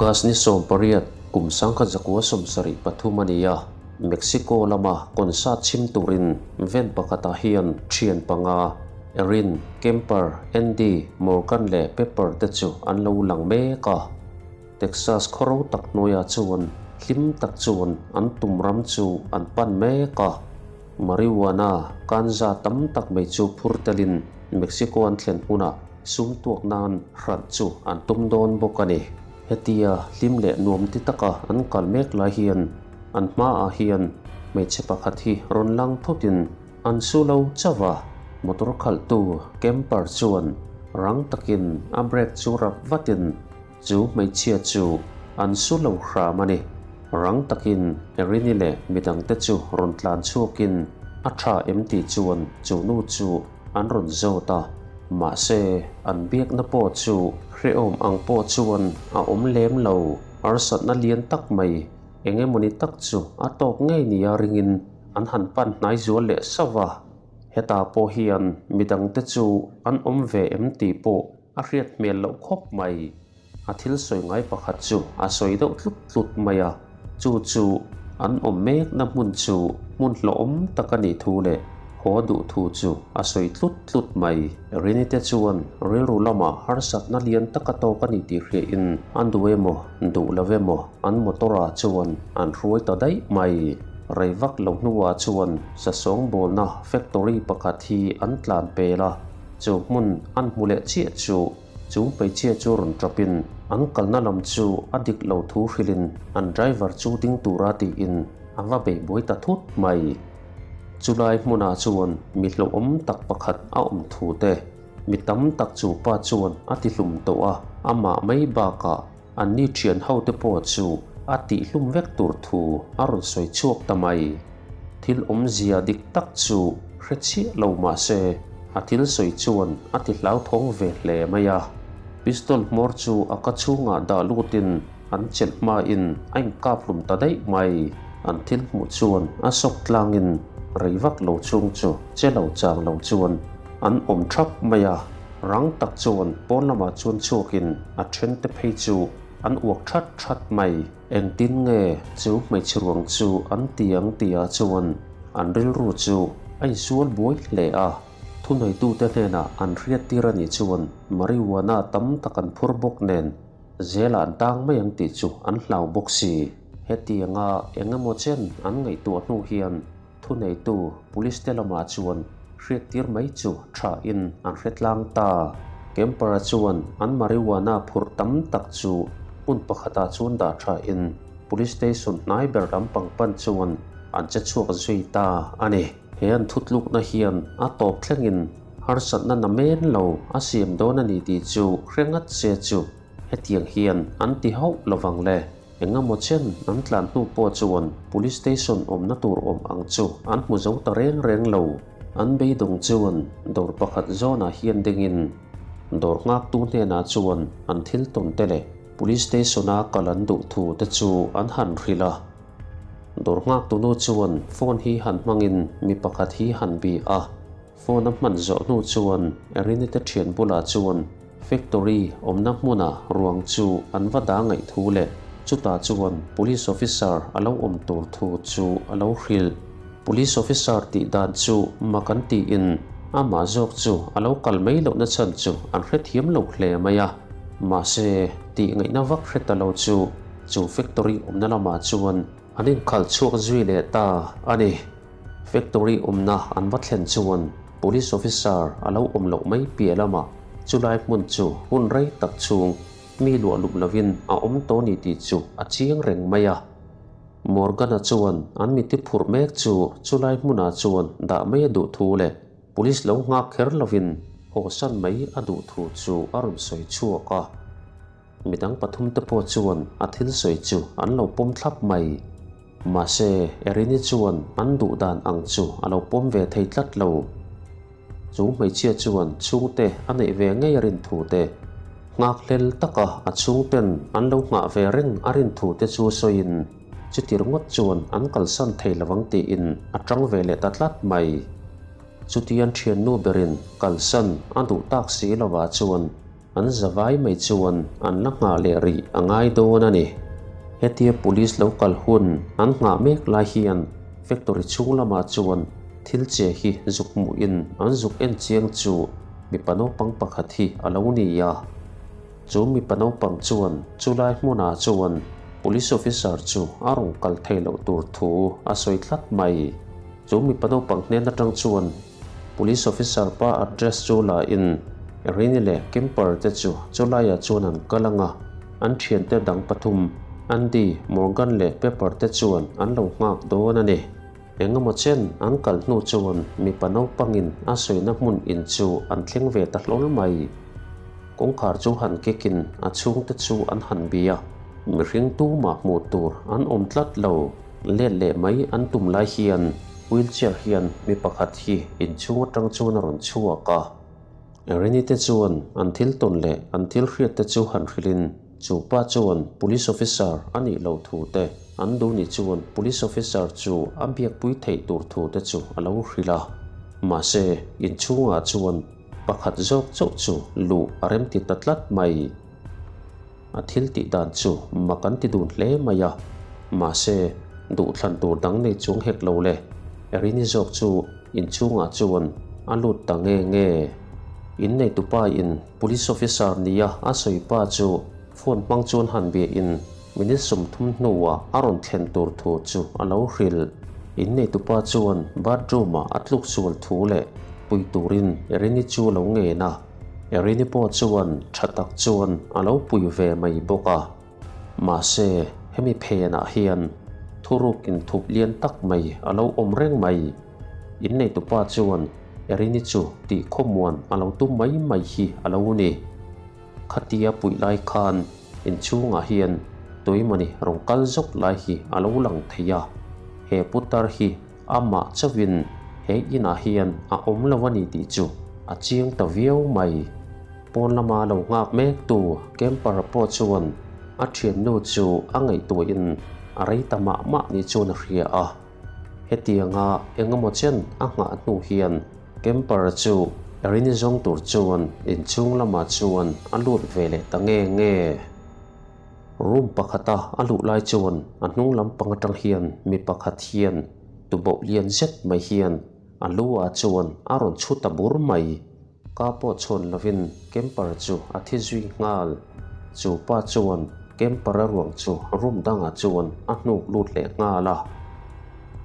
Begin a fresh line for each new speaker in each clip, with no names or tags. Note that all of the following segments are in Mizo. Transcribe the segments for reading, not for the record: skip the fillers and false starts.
August ni 18 kum 1973 a ni a, Mexico lama concert chhim turin van pakhatah hian thian panga, Erin, Kemper, Andy, Morgan leh Pepper te chu an lo lang mek a. Texas khaw ro tak hnuaiah chuan hlim tak chuan an tum ram chu an pan mek a. Marijuana kanza tam tak mai chu phur telin Mexico an thlen hunah sum tuak nan hralh chu an tum dawn bawk a ni. Hetia hlim leh nuam ti taka an kal mek lai hian an hmaah hian hmeichhe pakhat hi rawn lang thutin an su lo chauh a, motor khalhtu camper chuan rang takin a brake chu rap vatin chu hmeichhia chu an su lo hram a ni. Rang takin Erini leh midangte chu rawn tlan chhuakin a tha em tih chuan chu nu chu an rawn zawt a, mahse an biakna pawh chu hrehawm ang pawh chuan a awm lem lo. Harsatna lian tak mai eng emawni tak chu a tawk ngei nia ringin an han pan hnai zual leh sauh a, hetah pawh hian midangte chu an awm ve em tih pawh a hriat hmel loh khawp mai. A thil sawi ngai pakhat chu a sawi deuh tlut tlut mai a, chu chu an awm mekna hmun chu hmun hlawhawm tak a nih thu leh haw duh thu chu a sawi tlut tlut mai. Rini te chuan rilru lamah harsatna lian tak a tawk a ni tih hriain an duh emaw duh lo emaw an motor ah chuan an hruai ta daih mai. Rei vak lo hnuah chuan sasawng bawlna factory pakhat hi an tlan pel a, chu hmun an hmu leh chiah chu Chu hmeichhia chu rawn ṭapin an kalna lam chu a dik lo thu hrilhin an driver chu ding tura tiin a va bei buai ta thut mai. Chulai hmunah chuan mi hlauhawm tak pakhat a awm thu te, mi tam tak chu pa chuan a ti hlum tawh a, amah mai bakah anni ṭhian ho te pawh chu a tihhlum vek tur thu a rawn sawi chhuak ta mai. Thil awmzia dik tak chu hre chiah lo mah se, a thil sawi chuan a ti hlauthawng ve hle mai a. Pistol hmawr chu a ka chhungah dah lutin an chelh hmain a inkap hlum ta daih mai. An thil hmuh chuan a sawk tlangin rei vak lo chhung chu che lo chang lo chuan an awm thap mai a. Rang tak chuan pawn lamah chuan chhuakin a thente phei chu an uak that that mai. Engtin nge chu hmeichhe ruang chu an ti ang tia chuan an rilru chu a insual buai hle a. Thuneitute hnenah an hriattir a nih chuan marijuana tam tak an phur bawk nen zelah an tang mai ang tih chu an hlau bawk si. Hetianga eng emaw chen an ngaihtuah hnu hian thuneitu police te lamah chuan hriattir mai chu thain an hre tlang ta. Kemper-a chuan an marijuana phurh tam tak chu hmun pakhatah chuan dah thain police station hnai ber lampang pan chuan an che chhuak zui ta a ni. He an thutlukna hian a tawp thlengin harsatna na men lo a siam dawn a ni tih chu hre ngat se chu hetiang hian an ti hauh lovang le. Engemaw chen an tlan hnu pawh chuan Police Station awmna tur awm ang chu an hmu zo ta reng reng lo. An beidawng chuan dawr pakhat zawnah hian dingin dawr nghaktu hnenah chuan an thil tawn te leh Police Station-a kal an duh thu te chu an han hrilh a. Dawr nghaktunu chuan phone hi han hmangin mi pakhat hi han bi a. Phone a hman zawh hnu chuan Erini te thian bulah chuan factory awmna hmuna ruang chu an va dah ngaih thu leh chutah chuan police officer a lo awm tur thu chu a lo hrilh. Police officer tih dan chu mak an tiin amah zawk chu a lo kal mai lohna chhan chu an hrethiam lo hle mai a. Mahse, tih ngaihna vak hre ta lo chu chu factory awmna lamah chuan an inkhalh chhuak zui leh ta a ni. Factory awmna an va thlen chuan Police Officer a lo awm loh mai piah lamah chulai hmun chu hun rei tak chhung mi luah lup lovin a awm tawh ni tih chu a chiang reng mai a. Morgan-a chuan an miti phurh mek chu chulai hmunah chuan dah mai a duh thu leh Police lo nghak kher lovin hawsan mai a duh thu chu a rawn sawi chhuak a. Midang pathum te pawh chuan a thil sawi chu an lo pawm thlap mai. Mahse, Erini chuan an duh dan ang chu a lo pawm ve thei tlat lo. Chu hmeichhia chuan chhungte a neih ve ngei a rin thu te, nghakhlel taka a chhungten an lo nghah ve reng a rin thu te chu sawiin chuti ringawt chuan an kalsan thei lovang tiin a tang ve leh ta tlat mai. Chutian thiannu berin kalsan a duh tak si lovah chuan. An zavai mai chuan an la nghah leh rih a ngai dawn a ni. Hetia police lo kal hun an nghah mek lai hian factory chhung lamah chuan thil che hi zuk hmuhin an zuk en chiang chu mipa naupang pakhat hi a lo ni a. Chu mipa naupang chuan chulai hmunah chuan police officer chu a rawn kal thei loh tur thu a sawi tlat mai. Chu mipa naupang hnen atang chuan Police officer pa address chu la in Rini leh Kemper te chu chulaiah chuan an kal ang a, an thiante dang pathum Andy, Morgan leh Pepper te chuan an lo nghak dawn a ni. Engemaw chen an kal hnu chuan mipa naupangin a sawina hmun in chu an thleng ve ta hlawl mai. Kawngkhar chu han kekin a chhungte chu an han bia, mihring tumah hmuh tur an awm tlat lo. Let leh mai an tum lai hian wheelchair hian mi pakhat hi inchhung atang chuan a rawn chhuak a. Rini te chuan an thil tawn leh an thil hriat te chu han hrilhin chu pa chuan police officer a nih loh thu te, an duh nih chuan police officer chu a biakpui theih tur thu te chu a lo hrilh a. Mahse, inchhungah chuan pakhat zawk chauh chu luh a remti ta tlat mai. A thil tih dan chu mak an ti dun hle mai a, mahse, duhthlan tur dang nei chuang hek lo le. Erini zawk chu inchhungah chuan a lut ta nge nge. Inneitupa in police officer nia a sawi pa chu phone hmang chuan han bia in minute 30 hnuah a rawn thlen tur thu chu a lo hrilh. Inneitupa chuan bathroom ah a tluk sual thu leh pui turin Erini chu a lo ngen a. Erini pawh chuan tha tak chuan a lo pui ve mai bawk a. Mahse, hemi phenah hian thuruk inthup lian tak mai a lo awm reng mai. Inneitupa chuan Erini chu tih khawmuan a lo tum mai mai hi a lo ni. Khatia puih lai khan inchhungah hian tuimawni rawn kal zawk lai hi a lo lang thei a. He putar hi Amah chauhin he inah hian a awm lo a ni tih chu a chiang ta viau mai. Pawn lama lo nghak mek tu Camper pawh chuan a thiannu chu a ngaihtuahin a rei ta mah mah ni chuan a hria a. Hetianga engemaw chen a nghah hnu hian Camper chu Rini zawng tur chuan inchhung lamah chuan a lut ve leh ta nge nge. Room pakhata a luh lai chuan a hnung lampang atang hian mi pakhat hian tuboh lian zet mai hian a lu ah chuan a rawn chhu ta bur mai. Ka pawh chhawn lovin Kemper chu a thi zui nghal. Chu pa chuan Kemper a ruang chu room dangah chuan a hnuk lut leh nghal a.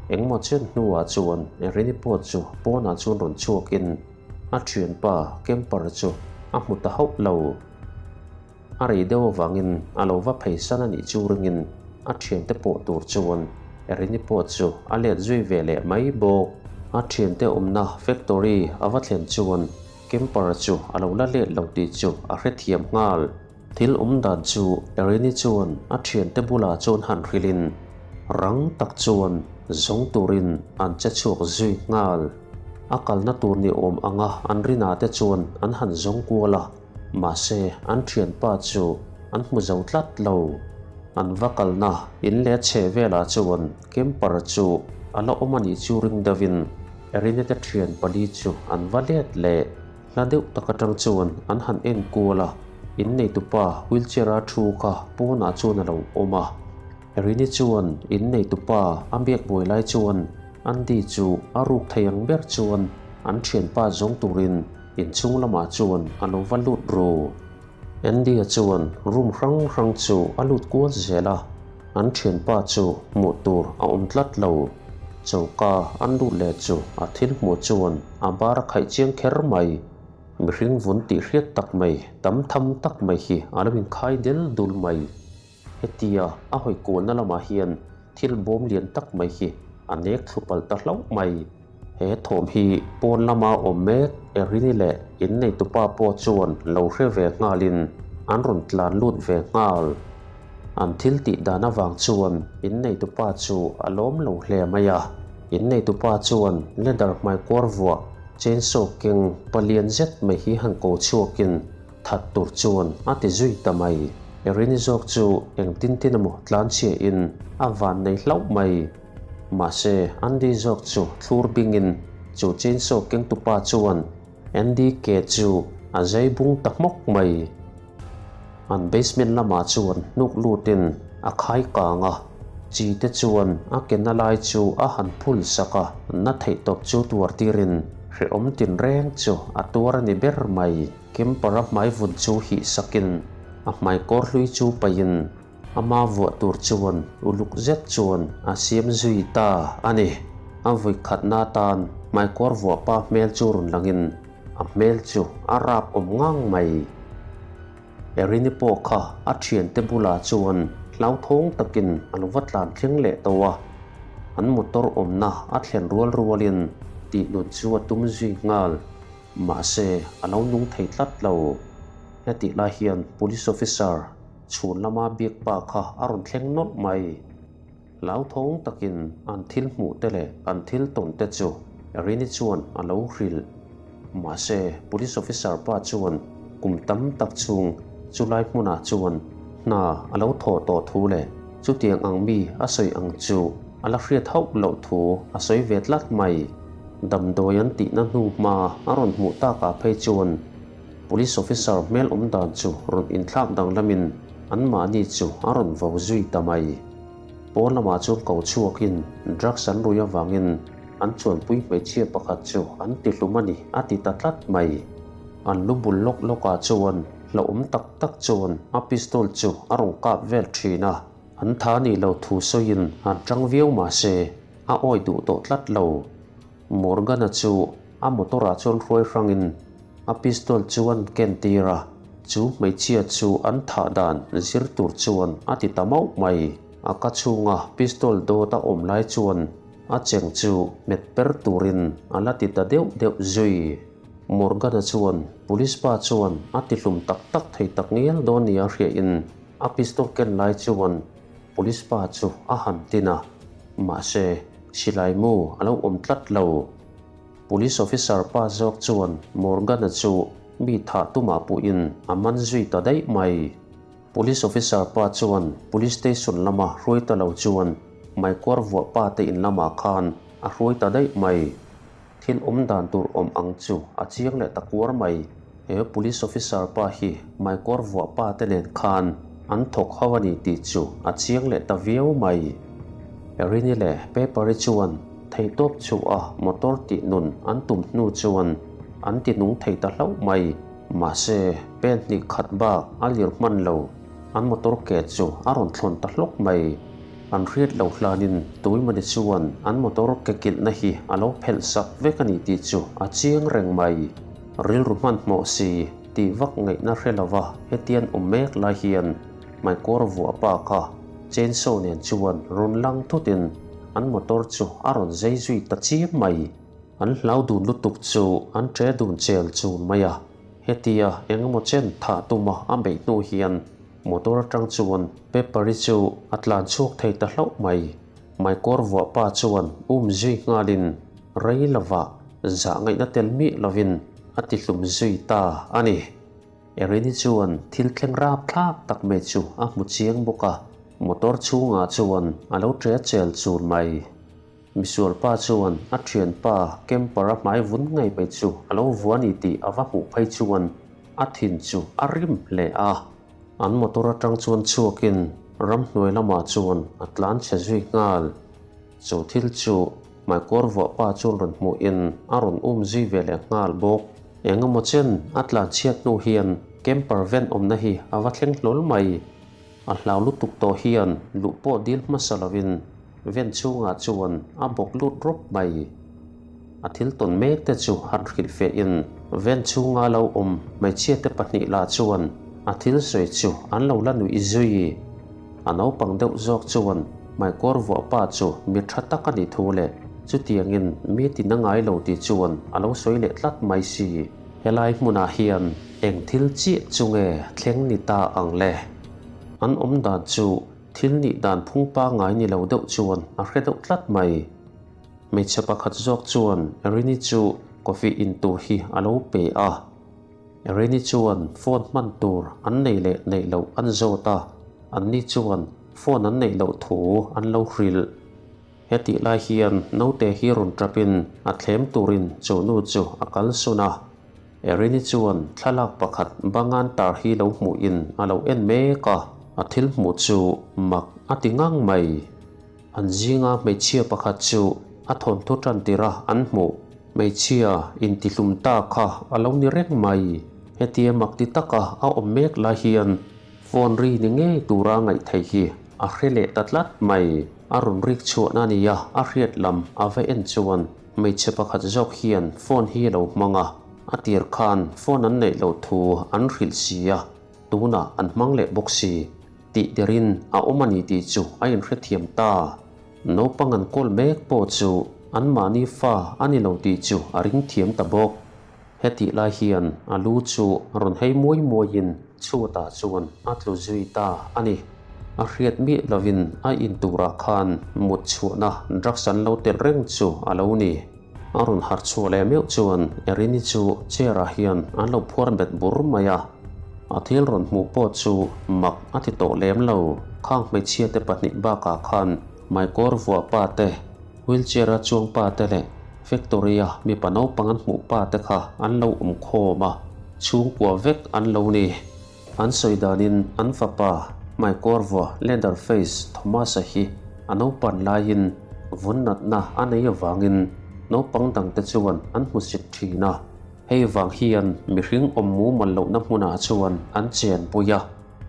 Engmaw chen hnuah chuan Rini pawh chu pawnah chuan rawn chhuakin a thianpa Kemper chu a hmu ta hauh lo. A rei deuh avangin a lo va pheisan a nih chu ringin a thiante pawh tur chuan Erini pawh chu a let zui ve leh mai bawk. A thiante awmna factory a va thlen chuan Kemper chu a lo la let lo tih chu a hrethiam nghal. Thil awm dan chu Erini chuan a thiante bulah chuan han hrilhin rang tak chuan zawng turin an che chhuak zui nghal. A kalna tur ni awm anga an rinah te chuan an han zawng kual a. Mahse, an thianpa chu an hmu zo tlat lo. An va kalna in leh chhe velah chuan Kemper chu a la awm a nih chu ring deuhin Erinete thian pali chu an va let leh. Hla deuh tak atang chuan an han en kual a, in neitupa wheelchair-a thu kha pawnah chuan a lo awm a. Erini chuan in neitupa a biak buai lai chuan Andy chu a ruk thei ang ber chuan an thianpa zawng turin Inchhung lamah chuan a lo va lut ru. Andy-a chuan room hrang hrang chu a lut kual zel a, an thianpa chu hmuh tur a awm tlat lo. Choka an lut leh chu a thil hmuh chuan a bar a khaih chiang kher mai. Mihring vun tih hriat tak mai, tam tham tak mai hi a lo inkhai del dul mai. Hetia a hawi kualna lamah hian thil bawm lian tak mai hi a nek thlu palh ta hlauh mai. He thawm hi pawn lama awm mek Erini leh inneitupa pawh chuan lo hre ve nghalin an rawn tlan lut ve nghal. An thil tih dan avang chuan inneitupa chu a lawm lo hle mai a. Inneitupa chuan leather hmaikuar vuah chainsaw keng palian zet mai hi han ko chhuakin That tur chuan a ti zui ta mai. Erini zawk chu engtin tin emaw tlanchhia in a van nei hlauh mai. Mahse, Andy zawk chu thlur bingin chu chainsaw kengtupa chuan Andy ke chu a zai bung ta hmawk mai. An basement lamah chuan hnuk lutin a khai kang a, chi te chuan a ke na lai chu a han phul sak a, na theih tawp chu tuar tirin hrehawm tinreng chu a tuar a ni ber mai. Kemper a hmai vun chu hih sakin a hmai kawr hlui chu paihin ama vuah tur chuan uluk zet chuan a siam zui ta a ni. A vui khatna atan hmai kawr vuah pa hmel chu rawn langin a hmel chu a rap awm ngang mai. Erini pawh kha a thiante bulah chuan hlauthawng takin a lo va tlan thleng leh tawh a, an motor awmna a thlen rual rualin tihnun chu a tum zui nghal. Mahse, a lo nung thei tlat lo. Hetih lai hian Police Officer chhun lama biak pa kha a rawn thleng nawlh mai. Hlauthawng takin an thil hmuh te leh an thil tawn te chu Rini chuan a lo hrilh. Mahse, Police Officer pa chuan kum tam tak chhung chulai hmunah chuan hna a lo thawh tawh thu leh chutiang ang mi a sawi ang chu a la hriat hauh loh thu a sawi ve tlat mai. Damdawi an tihna hnu hma a rawn hmuh takah phei chuan Police Officer hmel awm dan chu rawn inthlak danglamin anmahni chu a rawn vo zui ta mai. Pawn lamah chuan ko chhuakin drugs an rui avangin an chuanpui hmeichhia pakhat chu an tihlum a ni a ti ta tlat mai. An lu bul lawk lawkah chuan hlauhawm tak tak chuan a pistol chu a rawn kap vel thin a. An tha nih loh thu sawiin an tang viau mah se a awi duh tawh tlat lo. Morgan-a chu a motor-ah chuan hruai hrangin a pistol chu an ken tir a, chu hmeichhia chu an thah dan zir tur chuan a ti ta mauh mai. A ka chhunga pistol dawt a awm lai chuan a cheng chu hmet per turin a la ti ta deuh deuh zui. Morgan-a chuan police pa chuan a ti hlum tak tak thei tak ngial dawn nia hriain A pistol ken lai chuan police pa chu a han tin a, mahse silai mu a lo awm tlat lo. Police officer pa zawk chuan Morgan-a chu mi thah tumah puhin a man zui ta daih mai. Police officer pa chuan police station lama hruai ta lo chuan Maikuar vuah pa te in lamah khan a hruai ta daih mai. Thil awm dan tur awm ang chu a chiang leh ta kuar mai. He police officer pa hi Maikawr vuah pa te nen khan an thawk ho a ni tih chu a chiang leh ta viau mai. Erini leh Pepper-i chuan theihtawp chhuah a motor tih nun an tum hnu chuan an ti nung thei ta hlauh mai. Mahse, pen hnih khat bak a lir hman lo. An motor ke chu a rawn thlawn ta hlawk mai. An hriat lo hlanin Tuimani chuan an motor ke kilhna hi a lo phelh sak vek a ni tih chu a chiang reng mai. Rilru hmanhmawh si tih vak ngaihna hre lova hetian awm mek lai hian Maikawr vuah pa kha chainsaw nen chuan rawn lang thutin an motor chu a rawn zei zui ta chiam mai. An hlau dun lutuk chu an ṭe dun chel chun mai a, hetia engemaw chen thah tuma a beih hnu hian Motor atang chuan Pepper-i chu a tlan chhuak thei ta hlauh mai. Maikawr vuah pa chuan um zui nghalin rei lovah zah ngaihna tel miah lovin a ti hlum zui ta a ni. Erini chuan thil thleng rap thlak tak mai chu a hmu chiang bawk a, motor chhungah chuan a lo ṭe chel chur mai. Misual pa chuan a thianpa Kemper-a hmai vun ngei mai chu a lo vua ni tih a va hmuh phei chuan a thin chu a rim hle a. An motor atang chuan chhuakin ramhnuai lamah chuan a tlan chhe zui nghal. Chu thil chu hmaikawr vuah pa chuan rawn hmuhin a rawn um zui ve leh nghal bawk. Eng emaw chen a tlan chhiat hnu hian Kemper ven awmna hi a va thleng hlawl mai. A hlau lutuk tawh hian luh pawh dil hmasa lovin ven chhungah chuan a bawk lut rawp mai. A thil tawn mek te chu han hrilh fehin ven chhunga lo awm hmeichhia te pahnih lah chuan a thil sawi chu an lo la nuih zui. A naupang deuh zawk chuan hmaikawr vuah pa chu mi tha tak a nih thu leh chutiangin mi tin a ngai lo tih chuan a lo sawi leh tlat mai si. Helai hmunah hian eng thil chiah chu nge thleng ni ta ang le? An awm dan chu thil nih dan phung pangngai ni lo deuh chuan a hre deuh tlat mai. Hmeichhe pakhat zawk chuan Erini chu coffee in tur hi a lo pe a. Erini chuan phone hman tur an nei leh neih loh an zawt a, anni chuan phone an neih loh thu an lo hrilh. Hetih lai hian naute hi rawn tapin a thlem turin chu nu chu a kal sun a. Erin-i chuan thlalak pakhat bangan tar hi lo hmuhin a lo en mek a, a thil hmuh chu mak a ti ngang mai. An zinga hmeichhia pakhat chu a thawnthu tan tirh a an hmuh. Hmeichhia intihlum ta kha a lo ni reng mai. Hetia mak ti taka a awm mek lai hian phone ri ni ngei tura ngaih theih hi a hre leh ta tlat mai. A rawn rik chhuahna nia a hriat lam a va en chuan hmeichhe pakhat zawk hian phone hi a lo hmang a, a tir khan phone an neih loh thu an hrilh si a, tunah an hmang leh bawk si tih derin a awm a ni tih chu a inhrethiam ta. Naupang an kawl mek pawh chu anmahni fa a ni lo tih chu a ring thiam ta bawk. Hetih lai hian a lu chu rawn hei muai muaiin chhuatah chuan a tlu zui ta a ni. A hriat miah lovin a in turah khan mut chhuahna drugs an lo telh reng chu a lo ni. A rawn harh chhuah leh meuh chuan Erini chu chair ah hian an lo phuar bet bur mai a. A thil rawn hmuh pawh chu mak a ti tawh lem lo. Khang hmeichhia te pahnih bakah khan Maikawr vuah pa te, wheelchair a chuang pa te leh factory a mipa naupang an hmuh pa te kha an lo awm khawm a, chhungkua vek an lo ni. An sawi danin an fapa Maikawr vuah Leatherface Thomas-a hi a naupan laiin vun natna a nei avangin naupang dangte chuan an hmu sik thin a. Hei vang hian mihring awm mumal lohna hmunah chuan an chenpui a,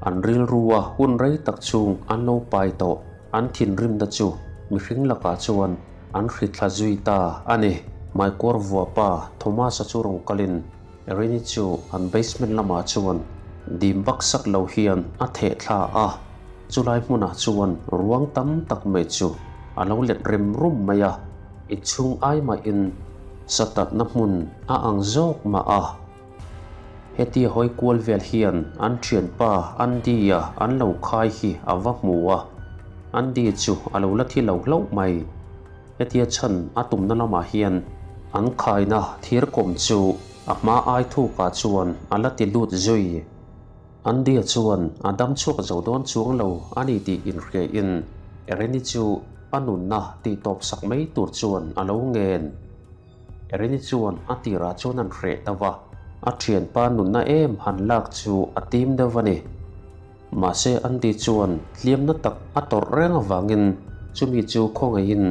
an rilrua hun rei tak chung an lo pai tawh an thinrimna chu mihring lakah chuan an hrithla zui ta a ni. Maikawr vuapa Thomas-a chu rawn kalin Erini chu an basement lamah chuan dim bak sak lo hian a theh thla a, chulai hmunah chuan ruang tam tak mai chu a lo let rem rum mai a, inchhung ai mahin satatna hmun a ang zawk mah a. Hetia hawi kual vel hian an thianpa Andy-a an lo khai hi a va hmu a, Andy chu a lo la thi lo hlauh mai. Hetia chhan a tumna lamah hian an khaina thir kawm chu a hma ai thukah chuan a la ti lut zui. Andy-a chuan a dam chhuak zo dawn chuang lo a ni tih inhriain Erini chu a nunna tihtawp sak mai tur chuan a lo ngen. Erini chuan a tirah chuan an hreh deuh a, a thianpa nunna em han lak chu a tim deuh a ni. Mahse Andy chuan hliamna tak a tawrh reng avangin chumi chu khawngaihin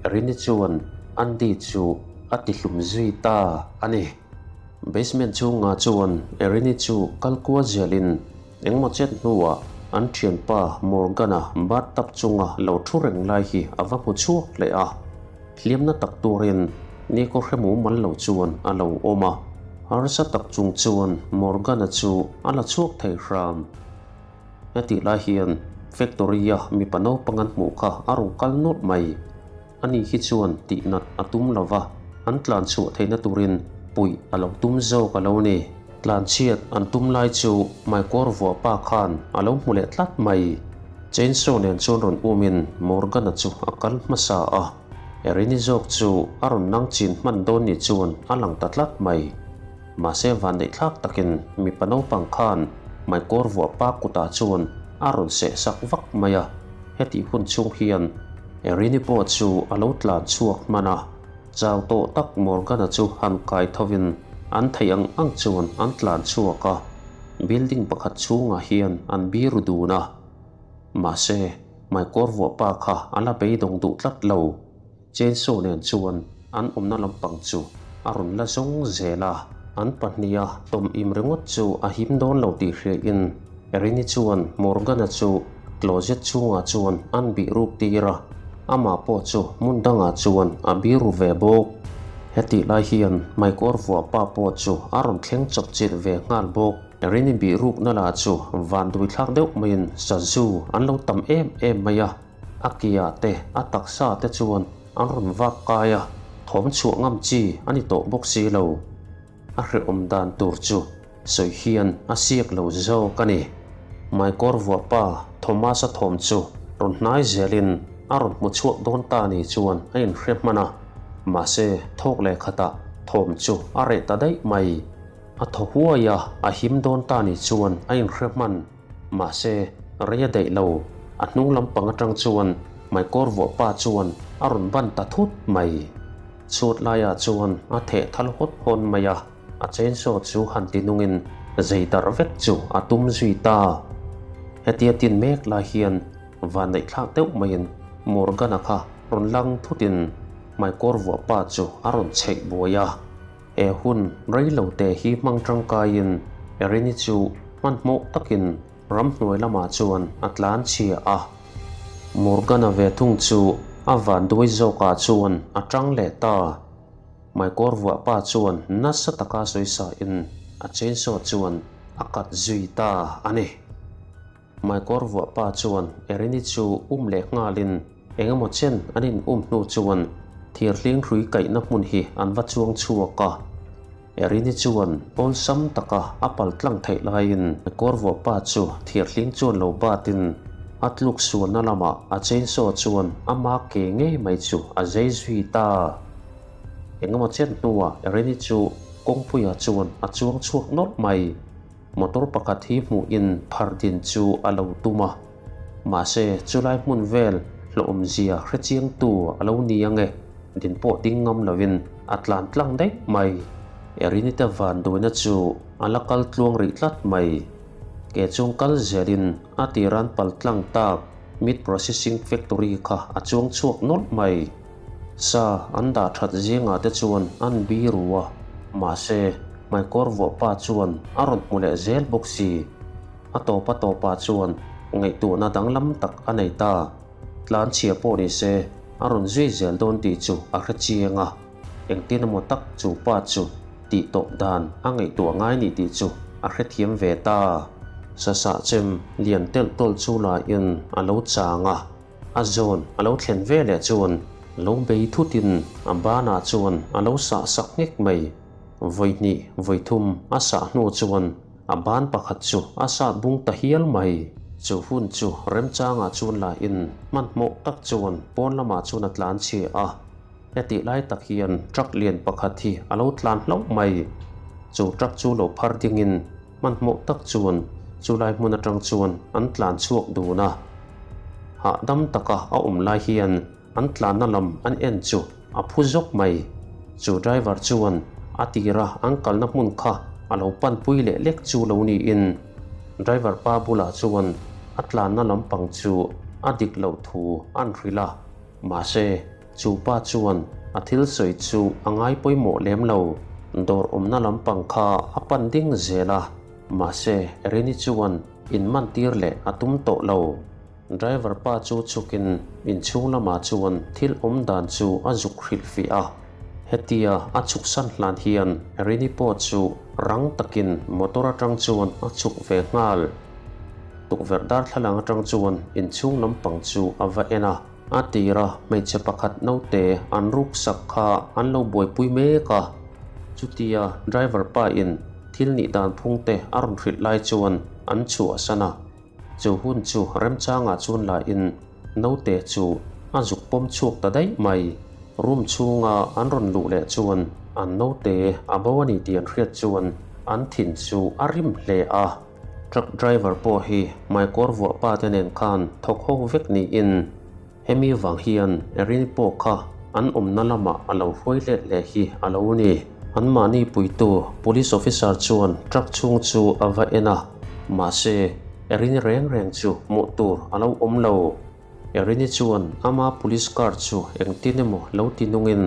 Erini chuan Andy chu a tihlum zui ta a ni. Basement chhungah chuan Erini chu kal kual zelin engmaw chet hnuah an thianpa Morgan-a bathtub chunga lo thu reng lai hi a va hmu chhuak leh a. Hliamna tak turin Nico hre mumal lo chuan a lo awm a, harsa tak chung chuan Morgan-a chu a la chhuak thei hram. Hetih lai hian factory-a mipa naupang an hmuh kha a rawn kal nawlh mai. Ani hi chuan tihnat a tum lo va, an tlan chhuah theihna turin puih a lo tum zawk a lo ni. Tlanchhiat an tum lai chu Maikawr vuahpa khan a lo hmu leh tlat mai. Chainsaw nen chuan rawn umin Morgan-a chu a kal hmasa a, Erin-i zawk chu a rawn nang chin hman dawn ni chuan a lang ta tlat mai. Mahse vanneih thlak takin mipa naupang khan Maikawr vuahpa kutah chuan a rawn seh sak vak mai a, hetih hun chhung hian Erin-i pawh chu a lo tlan chhuak hman a. Chau tawh tak Morgan-a chu han kai thovin an theih ang ang chuan an tlan chhuak a, building pakhat chhungah hian an biru dun a. Mahse, Maikawr vuahpa kha a la beidawng duh tlat lo. Chainsaw nen chuan an awmna lampang chu a rawn la zawng zel a. An pahniha tawm im ringawt chu a him dawn lo tih hriain Erini chuan Morgan-a chu closet chhungah chuan an bih ruk tir a. Amah pawh chu hmun dangah chuan a biru ve bawk. Hetih lai hian Maikawr vuahpa pawh chu a rawn thleng chawp chilh ve nghal bawk. Rini bih rukna lah chu vanduai thlak deuh maiin sazu an lo tam em em mai a, a kia te a taksa te chuan an rawn vak kai a, thawm chhuah ngam chi a ni tawh bawk si lo. A hrehawm dan tur chu sawi hian a siak lo zawk a ni. Maikawr vuahpa Thomas-a thawm chu rawn hnai zelin a rawn hmu chhuak dawn ta ni chuan a inhre hman a, mahse thawk leh khatah thawm chu a reh ta daih mai. A thaw huai a, a him dawn ta ni chuan a inhre hman. Mahse rei a daih lo, a hnung lampang atang chuan Maikawr vuahpa chuan a rawn ban ta thut mai. Chhuat laiah chuan a theh thal hawt hawn mai a. a chainsaw chu han ti nungin zei darh vek chu a tum zui ta. Hetia tin mek lai hian vanneih thlak deuh maiin Morgan-a kha rawn lang thutin hmaikawr vuah pa chu a rawn chheih buai a. He hun rei lo te hi hmang tangkaiin Erin-i chu hmanhmawh takin ramhnuai lamah chuan a tlan chhia a. Morgan-a ve thung chu a vanduai zawkah chuan a tang leh ta. Hmaikawr vuah pa chuan nasa taka sawisa in a chainsaw chuan a cut zui ta a ni. Hmaikawr vuah pa chuan Erin-i chu um leh nghalin eng emaw chen an in um hnu chuan thirhling hrui kaihna hmun hi an va chuang chhuak a. Erin-i chuan awlsam taka a pal tlang theih laiin Hmaikawr vuah pa chu thirhling chuan lo batin a tluk sualna lamah a chainsaw chuan ama ke ngei mai chu a zei zui ta. Engemaw chen hnuah Erin-i chu kawngpuiah chuan a chuang chhuak nawlh mai. Motor pakhat hi hmuhin phar din chu a lo tum a, mahse chulai hmun vel hlawhawmzia hrechiangtu a lo ni ange, din pawh ding ngam lovin a tlan tlang daih mai. Erinite vanduaina chu a la kal tluang rih tlat mai. Ke chung kal zelin a tiran pal tlang tak meat processing factory kha a chuang chhuak nawlh mai. Sa an dah that zingah te chuan an bi ru a, mahse hmaikawr vuah pa chuan a rawn hmu leh zel bawk si. A tawp a tawpah chuan ngaihtuahna danglam tak a nei ta. Tlanchhia pawh ni se a rawn zui zel dawn tih chu a hre chiang a, engtin emaw tak chu pa chu tih tawp dan a ngaihtuah ngai ni tih chu a hrethiam ve ta. Sasah chem lian telh tawlh chu lain a lo chang a. A zawn a lo thlen ve leh chuan lo bei thutin a banah chuan a lo sah sak nghek mai. Vawi hnih vawi thum a sah hnu chuan a ban pakhat chu a sat bung ta hial mai. Chu hun chu remchangah chuan lahin hmanhmawh tak chuan pawn lamah chuan a tlan chhia a. Hetih lai tak hian truck lian pakhat hi a lo tlan hlauh mai. Chu truck chu lo phar dingin Hmanhmawh tak chuan chulai hmun atang chuan an tlan chhuak dun a. Hahdam taka a awm lai hian an tlanna lam an en chu a phu zawk mai. Chu driver chuan a tira an kalna hmun kha a lo panpui leh lek chu lo niin driver pa bulah chuan a tlanna lampang chu a dik loh thu an hrilh a. Mahse, chu pa chuan a thil sawi chu a ngai pawimawh lem lo. Dawr awmna lampang kha a pan ding zel a, mahse Rini chuan in man tir leh a tum tawh lo. Driver pa chu chhukin inchhung lamah chuan thil awm dan chu a zuk hrilh fih a. Hetia a chhuk san hlan hian Rini pawh chu rang takin motor atang chuan a chhuk ve nghal. Tukverh darthlalang atang chuan inchhung lampang chu a va en a. A tira hmeichhe pakhat naute an ruk sak kha an lo buaipui mek a, chutia driver pa in thil nih dan phung te a rawn hrilh lai chuan an chhuahsan a, chu hun chu remchangah chuan la in naute chu a zuk pawm chhuak ta daih mai. Room chhunga an rawn luh leh chuan an naute a bo a ni tih an hriat chuan an thin chu a rim hle a. Truck driver pawh hi hmaikawr vuah pa te nen khan thawk ho vek niin hemi vang hian Erin pawh kha an awmna lamah a lo hruai let leh hi a lo ni. Anmahni puitu police officer chuan truck chhung chu a va en a, mahse Erin reng reng chu hmuh tur a lo awm lo. Erini chuan ama police car chu engtin emaw lo ti nungin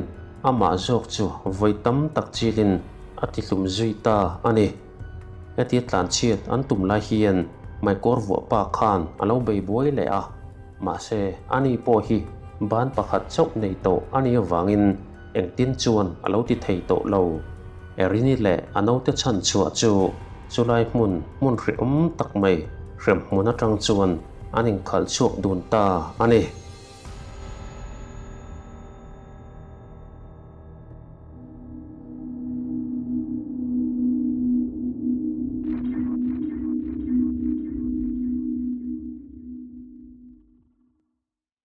amah zawk chu vawi tam tak chilin a ti hlum zui ta a ni. Hetia tlanchhiat an tum lai hian hmaikawr vuah pa khan a lo bei buai leh a, mahse ani pawh hi ban pakhat chauh nei tawh a nih avangin engtin chuan a lo ti thei tawh lo. Erini leh a naute chhan chhuah chu chulai hmun hmun hrehawm tak mai hremhmun atang chuan an inkhalh chhuak dun ta a ni.